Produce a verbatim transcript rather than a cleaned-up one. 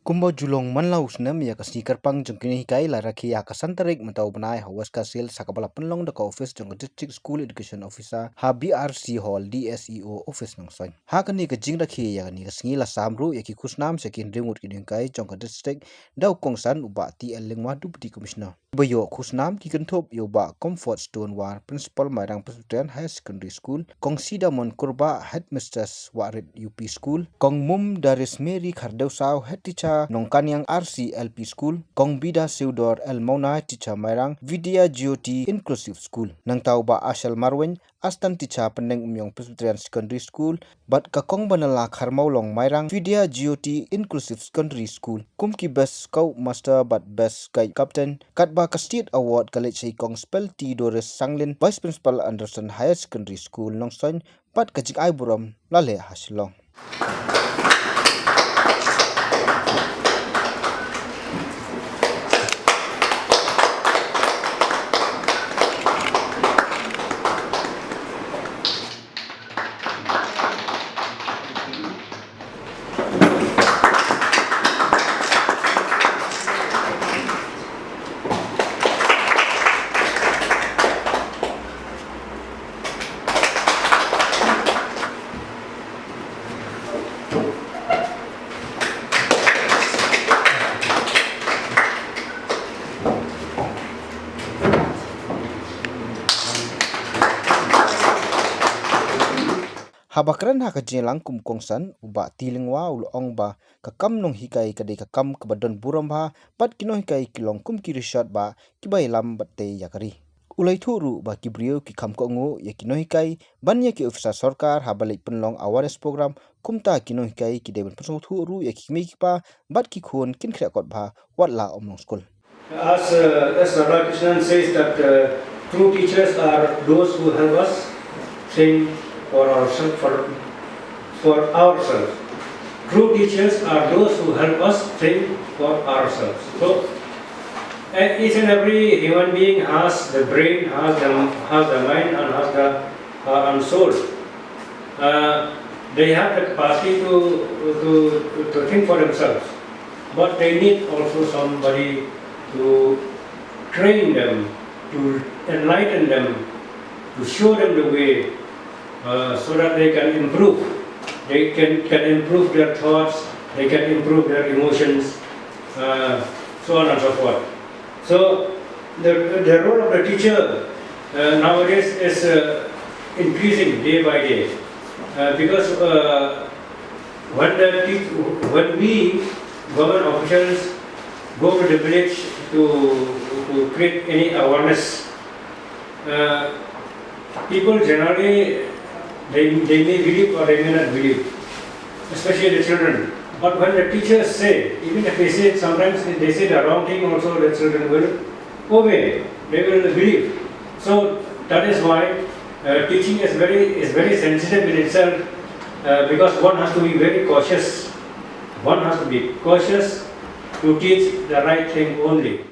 Kumba ju long man la u snem, ïa ka sngi kyrpang jong ki nonghikai la rakhe ha ka san tarik mynta u bnai ha West Khasi Hills, ha kaba la pynlong da ka office jong ka District School Education Officer ha B R C Hall, D S E O Office Nongstoiñ. Ha kane ka jingrakhe ïa kane ka sngi la sam ruh ïa ki khusnam sha ki hynriew ngut ki nonghikai jong ka district da u kongsan u Bah T L Lyngwa, Deputy Commissioner. Ba ïoh khusnam ki kynthup ïa u Bah Comfort Stone War, Principal Mairang Presbyterian Higher Secondary School, Kong Sidamon Kurbah, Headmistress Wahrit U P School, Kong Mum Daris Mary Khardewsaw, Head Teacher Nongkaniang R C L P School, Kong Bida Seudor L Mauna, Teacher Mairang Vidya Jyoti Inclusive School. Nangta u Bah Ashel Marwein, Assistant Teacher Pyndengumiong Presbyterian Secondary School, bad ka Kong Banala Kharmawlong Mairang Vidya Jyoti Inclusive Secondary School, kum ki Best Scoutmaster bad Best Guide Captain, katba ka State Award ka leit sha i Kong Spelty Doris Sanglin, Vice Principal Anderson Higher Secondary School Nongstoiñ, bad ka jingai burom la leh ha Shillong. Haba kren ha ka jingïalang kum u kongsan, u Bah T Lyngwa u la ong ba ka kam nonghikai ka dei ka kam kaba don burom bha, bad ki nonghikai ki long kum ki rishot ba kiba ïalam bad tei ïa ka ri. U la ïathuh ruh ba ki briew ki kham kohnguh ïa ki nonghikai ban ïa ki officer sorkar haba leit pynlong awareness program, kumta ki nonghikai ki dei ban pynsngewthuh ruh ïa ki kmie ki kpa bad ki khun kin khreh kot bha wat la ym long skul. As, uh, as Radhakrishnan says that, uh, true teachers are those who help us think for ourselves, for, for ourselves. True teachers are those who help us think for ourselves. So, uh, each and every human being has the brain, has the, has the mind, and has the, uh, and soul. Uh, they have the capacity to, to, to think for themselves, but they need also somebody to train them, to enlighten them, to show them the way, uh, so that they can improve. They can, can improve their thoughts, they can improve their emotions, uh, so on and so forth. So the, the role of the teacher, uh, nowadays is, uh, increasing day by day, uh, because, uh, when the teach-, when we government officials go to the village to, to create any awareness, uh, people generally, they, they may believe or they may not believe, especially the children. But when the teachers say, even if they say, sometimes they say the wrong thing also, the children will obey, they will believe. So that is why, uh, teaching is very, is very sensitive in itself, uh, because one has to be very cautious. One has to be cautious to teach the right thing only.